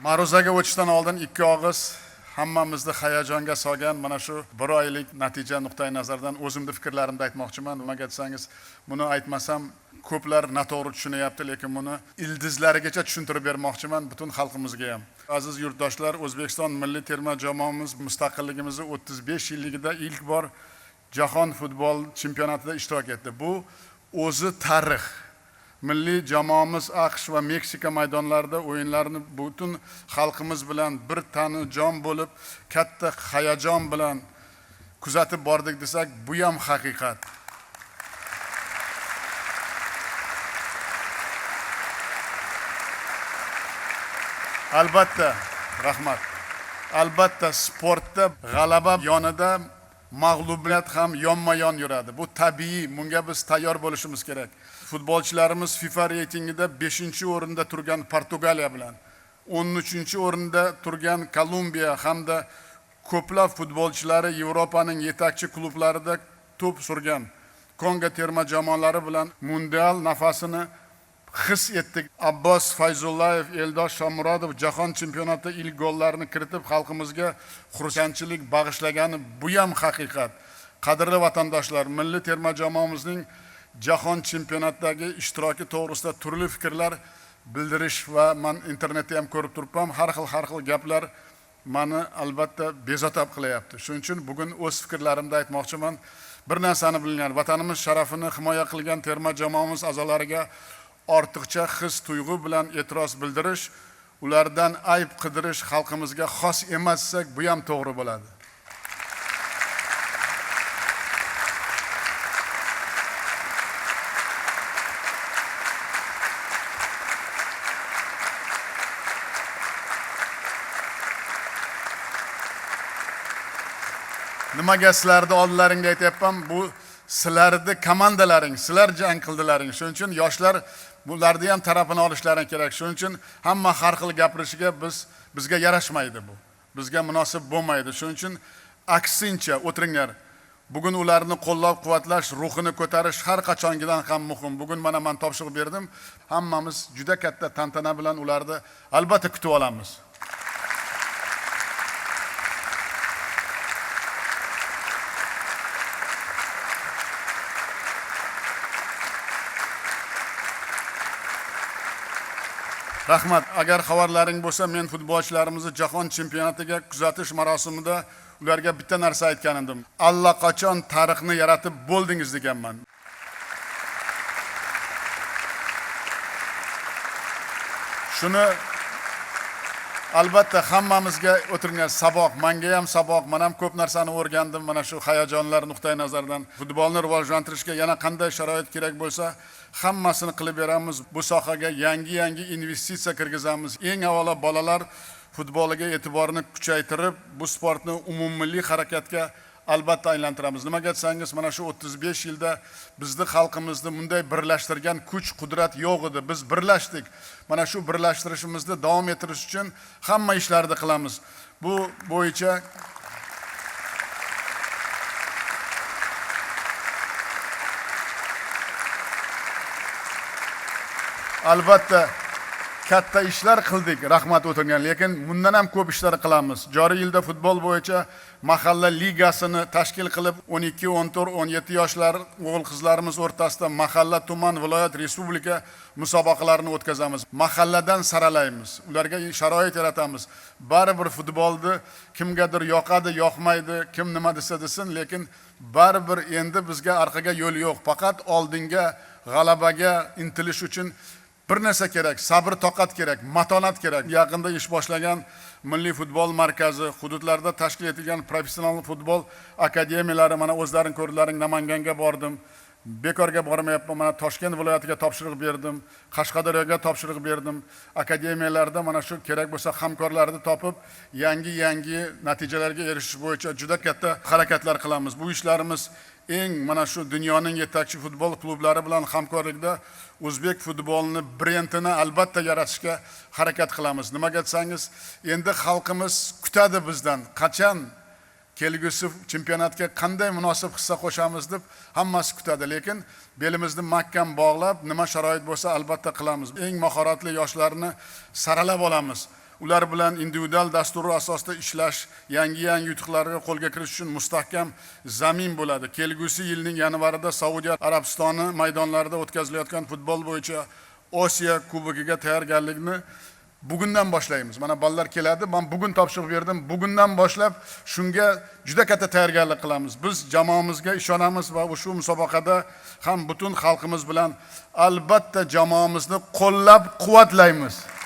Ma'ruzaga o'tishdan oldin ikki og'iz hammamizni hayajonga solgan mana shu bir oylik natija nuqtai nazaridan o'zimni fikrlarimni aytmoqchiman. Nimaga desangiz, buni aytmasam ko'plar noto'g'ri tushunyapti, lekin buni ildizlarigacha tushuntirib bermoqchiman butun xalqimizga ham. Aziz yurtdoshlar, O'zbekiston milliy terma jamoamiz mustaqilligimizni 35 yilligida ilk bor jahon futbol chempionatida ishtirok etdi. Bu o'zi tarix. Milliy jamoamiz AQSh va Meksika maydonlarida o'yinlarni butun xalqimiz bilan bir tani jon bo'lib, katta hayajon bilan kuzatib bordik desak, bu ham haqiqat. Albatta, rahmat. Albatta, sportda g'alaba yonida mag'lubiyat ham yonma-yon yuradi. Bu tabiiy, bunga biz tayyor bo'lishimiz kerak. Futbolchilarimiz FIFA reytingida 5-o'rinda turgan Portugaliya bilan, 13-o'rinda turgan Kolumbiya hamda ko'plab futbolchilari Yevropaning yetakchi klublarida to'p surgan Kongo terma jamoalari bilan mundial nafasini his etdik. Abbos Fayzullayev, Eldor Shomurodov jahon chempionatida ilk gollarni kiritib xalqimizga xursandchilik bag'ishlagani bu ham haqiqat. Qadrli vatandoshlar, milliy terma jamoamizning jahon chempionatidagi ishtiroki to'g'risida turli fikrlar bildirish va men internetda ham ko'rib turibman, har xil gaplar meni albatta bezovta qilyapti. Shuning uchun bugun o'z fikrlarimni aytmoqchiman. Bir narsani bilinglar, vatanimiz sharafini himoya qilgan terma jamoamiz a'zolariga ortiqcha his tuyg'u bilan e'tiroz bildirish, ulardan ayb qidirish xalqimizga xos emas desak, bu ham to'g'ri bo'ladi. Nimaga sizlarni oldilaringda aytyapman, bu sizlarni komandalaring, sizlar jang qildilaring. Shuning uchun yoshlar bularni ham tarafini olishlari kerak. Shuning uchun hamma har xil gapirishiga bizga yarashmaydi bu. Bizga munosib bo'lmaydi. Shuning uchun aksincha o'tiringlar. Bugun ularni qo'llab-quvvatlash, ruhini ko'tarish har qachongidan ham muhim. Bugun mana men topshiriq berdim. Hammamiz juda katta tantana bilan ularni albatta kutib olamiz. Rahmat. Agar xabarlaring bo'lsa, men futbolchilarimizni jahon chempionatiga kuzatish marosimida ularga bitta narsa aytgan edim. Allaqachon tarixni yaratib bo'ldingiz deganman. Shuni albatta hammamizga o'tirgan saboq, menga ham saboq, men ham ko'p narsani o'rgandim mana shu hayajonlar nuqtai nazaridan. Futbolni rivojlantirishga yana qanday sharoit kerak bo'lsa, hammasini qilib beramiz. Bu sohaga yangi-yangi investitsiya kirgizamiz. Eng avvalo bolalar futboliga e'tiborni kuchaytirib, bu sportni umummilliy harakatga albatta aylantiramiz. Nimaga desangiz, mana shu 35 yilda bizni xalqimizni bunday birlashtirgan kuch, qudrat yo'q edi. Biz birlashdik. Mana shu birlashtirishimizni davom ettirish uchun hamma ishlarni qilamiz. Bu bo'yicha albatta katta ishlar qildik, rahmat o'tirgan, lekin bundan ham ko'p ishlar qilamiz. Joriy yilda futbol bo'yicha mahalla ligasini tashkil qilib, 12, 14, 17 yoshlar o'g'il qizlarimiz o'rtasida mahalla, tuman, viloyat, respublika musobaqalarini o'tkazamiz. Mahalladan saralaymiz, ularga sharoit yaratamiz. Baribir futbolni kimgadir yoqadi, yoqmaydi, kim nima desa desin, lekin baribir endi bizga orqaga yo'l yo'q. Faqat oldinga, g'alabaga intilish uchun bir narsa kerak, sabr toqat kerak, matonat kerak. Yaqinda ish boshlagan Milliy futbol markazi, hududlarda tashkil etilgan professional futbol akademiyalari, mana o'zlaring ko'rdilaring, Namanganga bordim. Bekorga bormayapman, mana Toshkent viloyatiga topshiriq berdim, Qashqadaryoga topshiriq berdim. Akademiyalarda mana shu kerak bo'lsa hamkorlarni topib, yangi-yangi natijalarga erishish bo'yicha juda katta harakatlar qilamiz. Bu ishlarimiz eng mana shu dunyoning yetakchi futbol klublari bilan hamkorlikda o'zbek futbolini brendini albatta yaratishga harakat qilamiz. Nimaga desangiz, endi xalqimiz kutadi bizdan, qachon kelgusi chempionatga qanday munosib hissa qo'shamiz deb hammasi kutadi. Lekin belimizni mahkam bog'lab, nima sharoit bo'lsa albatta qilamiz. Eng mahoratli yoshlarni saralab olamiz. Ular bilan individual dasturi asosida ishlash yangi yangi yutuqlarga qo'lga kiritish uchun mustahkam zamin bo'ladi. Kelgusi yilning yanvarida Saudiya Arabistoni maydonlarida o'tkazilayotgan futbol bo'yicha Osiyo Kubogiga tayyorgarlikni bugundan boshlaymiz. Mana bolalar keladi, men bugun topshiriq berdim. Bugundan boshlab shunga juda katta tayyorgarlik qilamiz. Biz jamoamizga ishonamiz va ushbu musobaqada ham butun xalqimiz bilan albatta jamoamizni qo'llab-quvvatlaymiz.